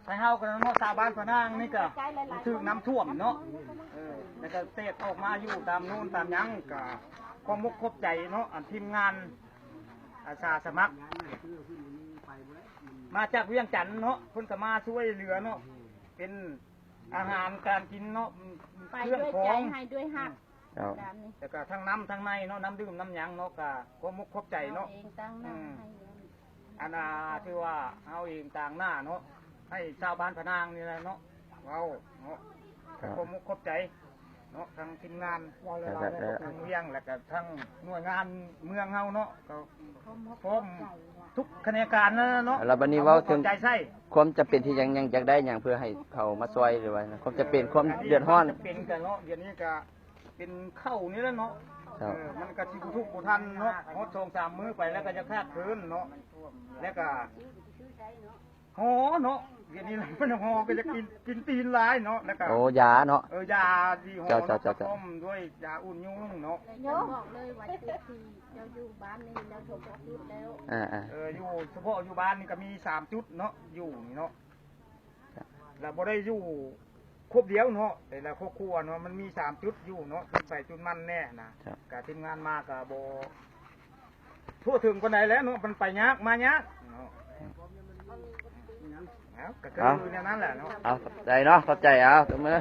ໄທເຮົາກໍເນາະ ຊາວບ້ານພະນາງນີ້ກໍຖືກນ້ຳຖ້ວມເນາະ ເອີ ແລ້ວກໍແຕກອອກມາຢູ່ຕາມໂນ້ນຕາມຫຍັງ ກໍຂອບອົກຂອບໃຈເນາະ ອັນທີມງານອາສາສະໝັກ ມາຈາກວຽງຈັນເນາະ ເພິ່ນກໍມາຊ່ວຍເຫຼືອເນາະ ເປັນອາຫານການກິນເນາະ ເຄື່ອງຂອງ ເຈົ້າ ແລ້ວກໍທັງນ້ຳທັງໃນເນາະ ນ້ຳດື່ມນ້ຳຫຍັງເນາະ ກໍຂອບອົກຂອບໃຈເນາະ ເຮົາເອງຕາງໜ້າໃຫ້ ອັນນ່າ ຖືວ່າເຮົາເອງຕາງໜ້າເນາະ ໃຫ້ຊາວບ້ານພະນາງນີ້ແຫຼະເນາະ ເວົ້າເນາະ ຂອບອົກຂອບໃຈເນາະ ທັງທີມງານ ເຈົ້າ ທາງວຽງ ແລ້ວກໍທັງໜ່ວຍງານເມືອງເຮົາເນາະ ກໍພ້ອມທຸກຂະແໜງການນັ້ນແຫຼະເນາະ ແລ້ວບັດນີ້ເວົ້າເຖິງຄວາມຈຳເປັນທີ່ຍັງ ຍັງຢາກໄດ້ຫຍັງເພື່ອໃຫ້ເຂົາມາຊ່ວຍ ຫຼືວ່າຄວາມຈຳເປັນ ຄວາມເດືອດຮ້ອນ ຈຳເປັນກໍເນາະ ດຽວນີ້ກໍ ເປັນເຂົ້ານີ້ແຫຼະເນາະ ເຈົ້າ ເອີ ມັນກໍຊິບໍ່ທຸກບໍ່ທັນເນາະ ຮອດສອງສາມມື້ໄປແລ້ວກໍຈະຂາດເຂີນເນາະ ແລ້ວກໍຫໍ່ເນາະ ດຽວນີ້ມັນຫໍ່ກໍຈະກິນ ກິນຕີນຫຼາຍເນາະ ແລ້ວກໍ ໂອ້ ຢາເນາະ ເອີ ຢາທີ່ຫໍ່ເນາະ ເຈົ້າ ເຈົ້າ ເຈົ້າ ກໍຕົ້ມດ້ວຍຢາອຸ່ນຍຸງເນາະ ແຕ່ຢາກບອກເລີຍວ່າຈຸດທີ່ເຈົ້າຢູ່ບ້ານນີ້ແລ້ວ ເອີ ຢູ່ສະເພາະຢູ່ບ້ານນີ້ກໍມີສາມຈຸດເນາະ ຢູ່ນີ້ເນາະ ລະບໍ່ໄດ້ຢູ່ຄົບດຽວເນາະ ແຕ່ລະຄອບຄົວເນາະ ມັນມີສາມຈຸດຢູ່ເນາະ ຈຸດໃຜຈຸດມັນແນ່ນະ ກໍທີມງານມາກໍບໍ່ທົ່ວເຖິງປານໃດແຫຼະເນາະ ມັນໄປຍາກມາຍາກເນາະ ເອົາ ກໍຄືແນວນັ້ນແຫຼະເນາະ ເອົາ ຂອບໃຈເນາະ ຂອບໃຈ ເອົາ ຕົບມື.